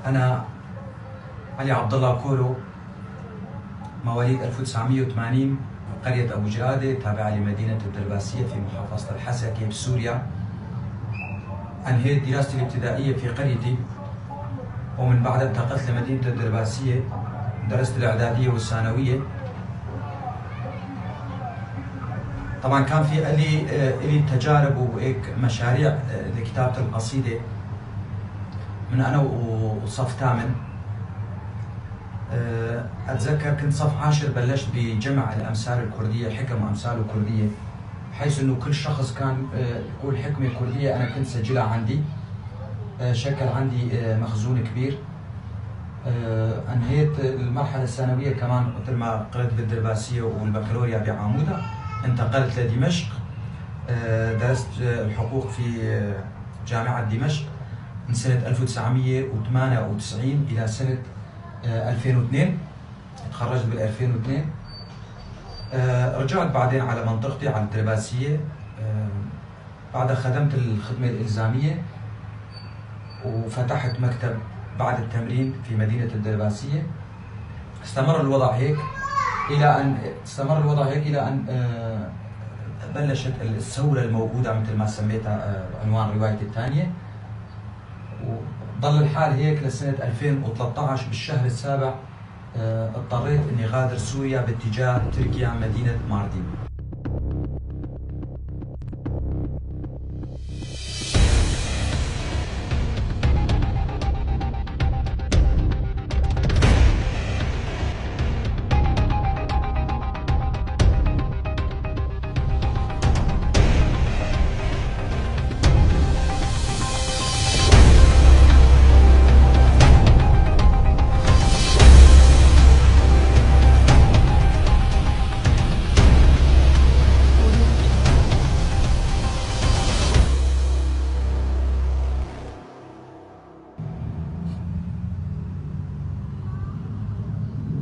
أنا علي عبد الله كولو، مواليد 1980، قرية أبو جرادة تابعة لمدينة الدرباسية في محافظة الحسكة بسوريا. أنهيت دراستي الابتدائية في قريتي، ومن بعدها انتقلت لمدينة الدرباسية، درست الإعدادية والثانوية. طبعا كان في لي تجارب وهيك مشاريع لكتابة القصيدة من أنا وصف ثامن. أتذكر كنت صف عاشر بلشت بجمع الأمثال الكردية، حكم وأمثال الكردية، بحيث إنه كل شخص كان يقول حكمة كردية أنا كنت سجلها عندي، شكل عندي مخزون كبير. أنهيت المرحلة الثانوية كمان مثل ما قرأت بالدرباسية والبكالوريا بعامودة. انتقلت لدمشق، درست الحقوق في جامعة دمشق من سنة 1998 إلى سنة 2002، تخرجت بال 2002. رجعت بعدين على منطقتي على الدرباسية، بعدها خدمت الخدمة الإلزامية وفتحت مكتب بعد التمرين في مدينة الدرباسية. استمر الوضع هيك إلى أن بلشت الثورة الموجودة مثل ما سميتها عنوان روايتي الثانية، وظل الحال هيك لسنة 2013 بالشهر السابع. اضطريت اني غادر سوريا باتجاه تركيا مدينة ماردين.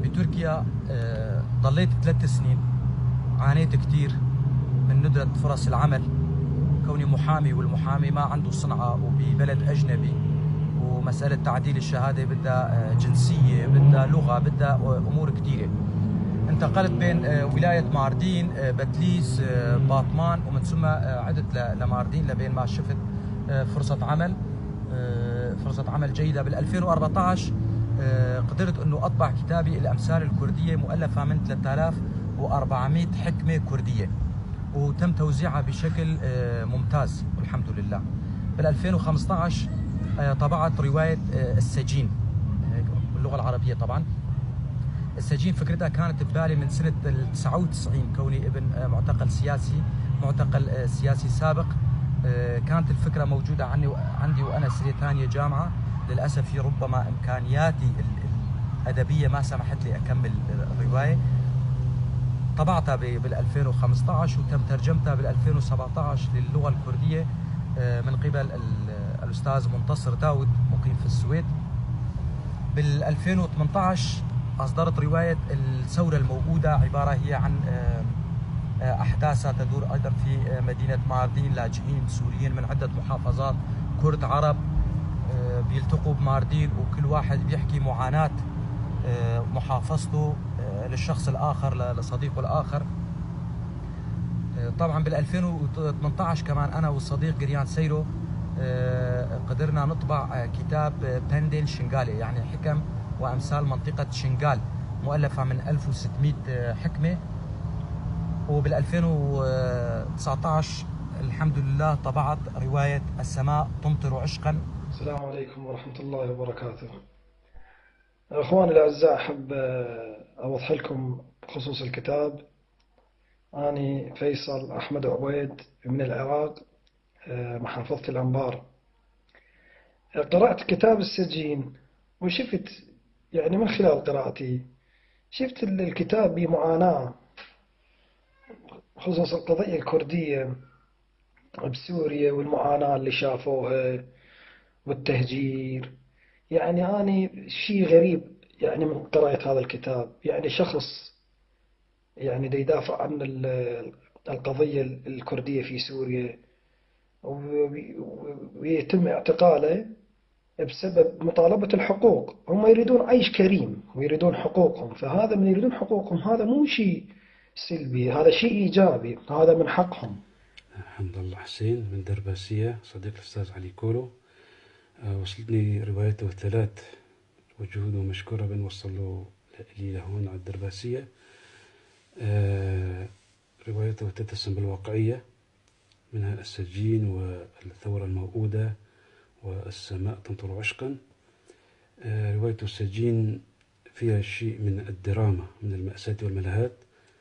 بتركيا ضليت 3 سنين، عانيت كثير من ندرة فرص العمل، كوني محامي والمحامي ما عنده صنعة وببلد أجنبي، ومسألة تعديل الشهادة بدها جنسية، بدها لغة، بدها أمور كثيرة. انتقلت بين ولاية ماردين، بتليس، باطمان، ومن ثم عدت لماردين لبين ما شفت فرصة عمل، فرصة عمل جيدة. بال 2014 قدرت انه اطبع كتابي الامثال الكردية مؤلفه من 3400 حكمه كرديه، وتم توزيعها بشكل ممتاز والحمد لله. بال 2015 طبعت رواية السجين باللغة العربية. طبعا السجين فكرتها كانت ببالي من سنة 99، كوني ابن معتقل سياسي، معتقل سياسي سابق. كانت الفكرة موجودة عندي وانا سنة ثانية جامعه. للأسف ربما إمكانياتي الأدبية ما سمحت لي أكمل الرواية. طبعتها بال 2015 وتم ترجمتها بال 2017 للغة الكردية من قبل الأستاذ منتصر داود مقيم في السويد. بال 2018 أصدرت رواية الثورة الموؤودة، عبارة هي عن أحداثها تدور أيضا في مدينة ماردين، لاجئين سوريين من عدة محافظات، كرد، عرب، بيلتقوا بماردين وكل واحد بيحكي معاناة محافظته للشخص الآخر، لصديقه الآخر. طبعا بال 2018 كمان أنا والصديق جريان سيرو قدرنا نطبع كتاب بندل شنغالي، يعني حكم وأمثال منطقة شنغال، مؤلفة من 1600 حكمة. وبال 2019 الحمد لله طبعت رواية السماء تمطر عشقا. السلام عليكم ورحمة الله وبركاته. أخواني الأعزاء، أحب أوضح لكم بخصوص الكتاب. أنا فيصل أحمد عبيد من العراق، محافظة الأنبار. قرأت كتاب السجين وشفت، يعني من خلال قراءتي شفت الكتاب بمعاناة، خصوصا القضية الكردية بسوريا والمعاناة اللي شافوها والتهجير. يعني أنا شيء غريب يعني من قراءة هذا الكتاب، يعني شخص يعني دا يدافع عن القضية الكردية في سوريا ويتم اعتقاله بسبب مطالبة الحقوق. هم يريدون عيش كريم ويريدون حقوقهم، فهذا من يريدون حقوقهم هذا مو شيء سلبي، هذا شيء إيجابي، هذا من حقهم. حمد الله حسين من درباسية، صديق الأستاذ علي كولو. وصلتني روايته الثلاث وجهوده مشكورة بنوصل له لي لهون على الدرباسية. روايته تتسم بالواقعية، منها السجين والثورة الموؤودة والسماء تمطر عشقا. روايته السجين فيها شيء من الدراما، من المأساة والملهات،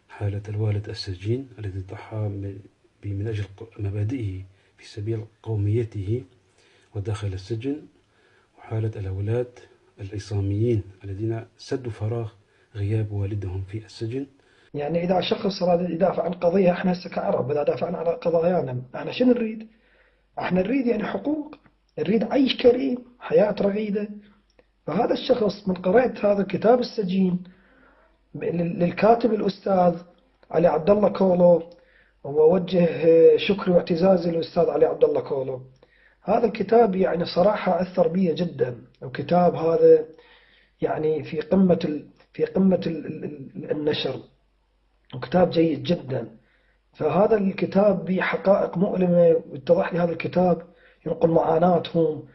حالة الوالد السجين الذي ضحى من أجل مبادئه في سبيل قوميته ودخل السجن، وحالة الأولاد العصاميين الذين سدوا فراغ غياب والدهم في السجن. يعني إذا شخص راد يدافع عن قضية، إحنا هسه كعرب إذا دافعنا عن قضايانا إحنا شنو نريد؟ إحنا نريد يعني حقوق، نريد عيش كريم، حياة رغيدة. فهذا الشخص من قرأت هذا الكتاب السجين للكاتب الأستاذ علي عبد الله كولو، ووجه شكري واعتزازي للأستاذ علي عبد الله كولو. هذا الكتاب يعني صراحة أثر بي جدا، وكتاب هذا يعني في قمة النشر، وكتاب جيد جدا. فهذا الكتاب بحقائق مؤلمة، واتضح لي هذا الكتاب ينقل معاناتهم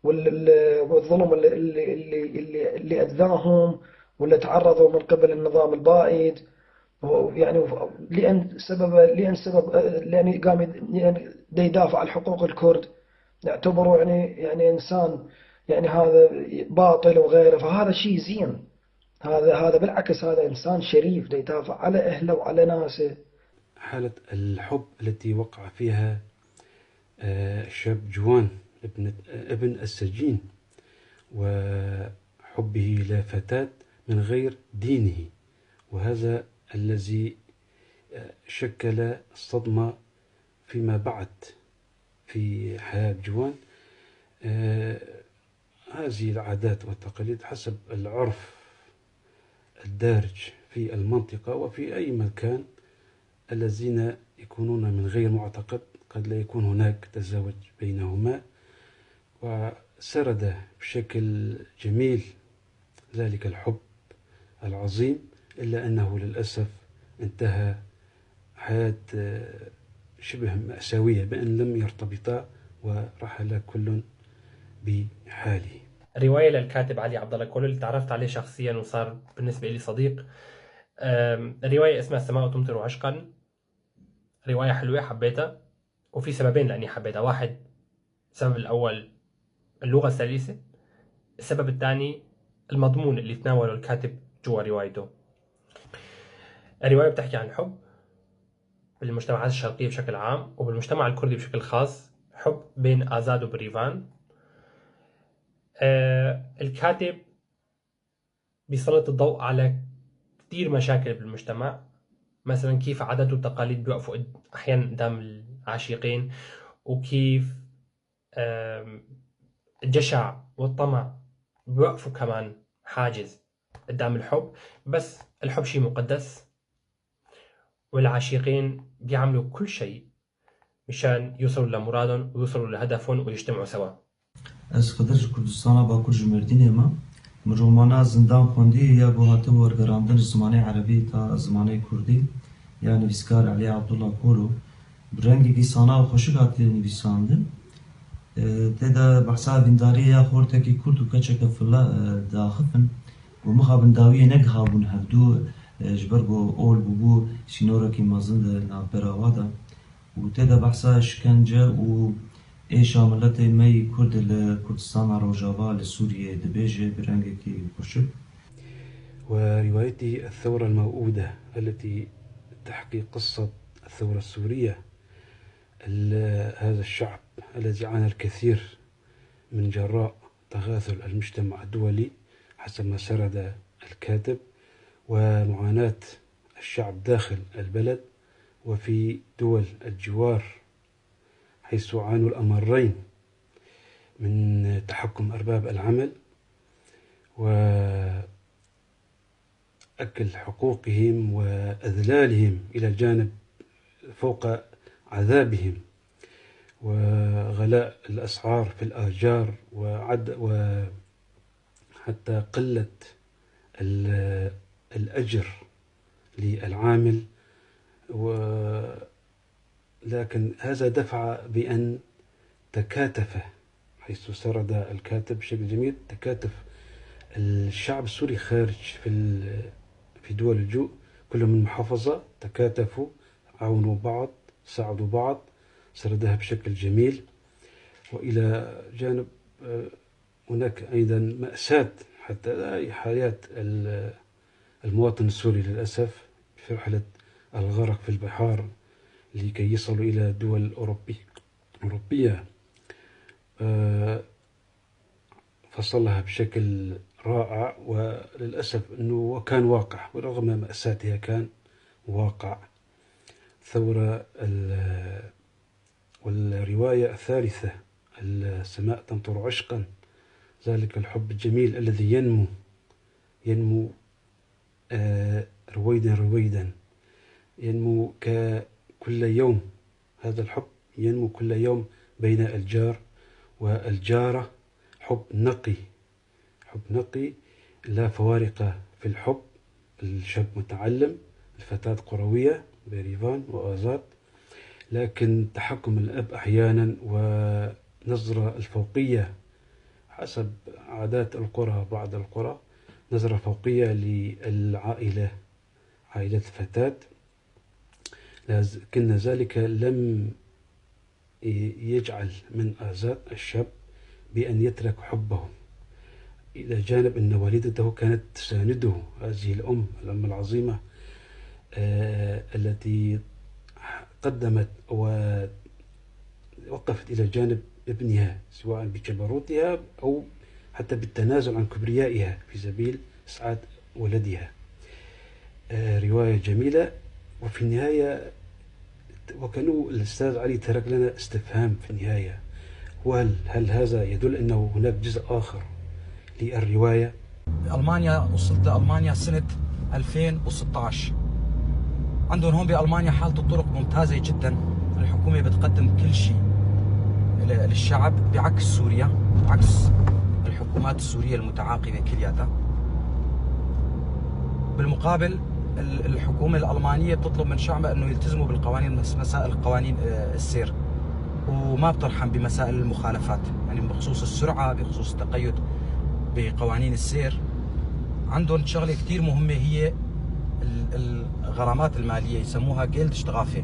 والظلم اللي أذاهم واللي تعرضوا من قبل النظام البائد، يعني لأن قام يعني يدافع عن حقوق الكرد، اعتبروا يعني إنسان يعني هذا باطل وغيره. فهذا شيء زين، هذا بالعكس هذا إنسان شريف يدافع على أهله وعلى ناسه. حالة الحب التي وقع فيها الشاب جوان ابن السجين، وحبه لفتاة من غير دينه، وهذا الذي شكل الصدمة فيما بعد في حياة جوان. هذه العادات والتقاليد حسب العرف الدارج في المنطقة وفي أي مكان، الذين يكونون من غير معتقد قد لا يكون هناك تزاوج بينهما. وسرد بشكل جميل ذلك الحب العظيم، إلا أنه للأسف انتهى حياة شبه مأساوية بأن لم يرتبطا ورحل كل بحاله. رواية للكاتب علي عبد الله كولو اللي تعرفت عليه شخصيا وصار بالنسبة لي صديق. الرواية اسمها السماء تمطر عشقا. رواية حلوة حبيتها، وفي سببين لأني حبيتها. واحد، السبب الأول اللغة السلسة، السبب الثاني المضمون اللي تناوله الكاتب جوا روايته. الرواية بتحكي عن حب بالمجتمعات الشرقية بشكل عام وبالمجتمع الكردي بشكل خاص، حب بين آزاد وبريفان. الكاتب بيسلط الضوء على كتير مشاكل بالمجتمع، مثلا كيف عادات والتقاليد بيوقفوا أحيانا قدام العاشقين، وكيف الجشع والطمع بيوقفوا كمان حاجز قدام الحب. بس الحب شيء مقدس، والعاشقين بيعملوا كل شيء مشان يوصلوا لمرادهم ويوصلوا لهدفهم ويجتمعوا سوا. Ez Xidir ji Kurdistana Bakur ji Mêrdînê me. Min romana Zindan xwendî ya ku hatibû wergerandin ji zimanê Erebî ta zimanê Kurdî ya nivîskar Elî Abdullah Kolo bi rengekî sana û xweşik hatiye nivîsandin. Tê de behsa evîndariyê ya xortekî Kurd û keçeke fila diaxifin û mixabin dawiyê negihabûn hevdû ji ber ku ol bûbû sînorekî mezin di navbera we de û tê de behsa şkence û êşa miletê me yê Kurd li Kurdistana Rojava li Sûriyeyê dibêje bi rengekî xweşik. وروايته الثورة الموؤودة التي تحكي قصة الثورة السورية، هذا الشعب الذي عانى الكثير من جراء تغاثل المجتمع الدولي حسب ما سرد الكاتب، ومعاناة الشعب داخل البلد وفي دول الجوار حيث عانوا الأمرين من تحكم أرباب العمل وأكل حقوقهم وأذلالهم إلى الجانب فوق عذابهم. وغلاء الأسعار في الآجار، وحتى قلة الأجر للعامل. لكن هذا دفع بأن تكاتف، حيث سرد الكاتب بشكل جميل تكاتف الشعب السوري خارج في دول اللجوء، كل من محافظة تكاتفوا، عاونوا بعض، ساعدوا بعض، سردها بشكل جميل. وإلى جانب هناك أيضا مأساة حتى حياة المواطن السوري للأسف في رحلة الغرق في البحار لكي يصلوا إلى دول أوروبية. فصلها بشكل رائع، وللأسف أنه كان واقع، ورغم مأساتها كان واقع. ثورة والرواية الثالثة السماء تمطر عشقا، ذلك الحب الجميل الذي ينمو رويدا رويدا، ينمو كل يوم، هذا الحب ينمو كل يوم بين الجار والجارة، حب نقي، حب نقي لا فوارق في الحب. الشاب متعلم، الفتاة قروية بريفان وآزاد، لكن تحكم الأب أحيانا ونظرة الفوقية حسب عادات القرى، بعض القرى نظرة فوقية للعائلة، عائلة الفتاة، لكن ذلك لم يجعل من آزاد الشاب بأن يترك حبه، إلى جانب أن والدته كانت تسانده، هذه الأم العظيمة التي قدمت ووقفت إلى جانب ابنها سواء بجبروتها أو حتى بالتنازل عن كبريائها في سبيل إسعاد ولدها. رواية جميلة. وفي النهاية وكانوا الأستاذ علي ترك لنا استفهام في النهاية، وهل هذا يدل أنه هناك جزء آخر للرواية؟ ألمانيا، وصلت لألمانيا سنة 2016. عندهم هون بألمانيا حالة الطرق ممتازة جدا، الحكومة بتقدم كل شيء للشعب، بعكس سوريا، بعكس الحكومات السورية المتعاقبة كلياتها. بالمقابل الحكومة الألمانية بتطلب من شعبها أنه يلتزموا بالقوانين، مسائل قوانين السير، وما بترحم بمسائل المخالفات، يعني بخصوص السرعة، بخصوص التقيد بقوانين السير. عندهم شغلة كتير مهمة هي الغرامات المالية، يسموها جيلد شتغافة.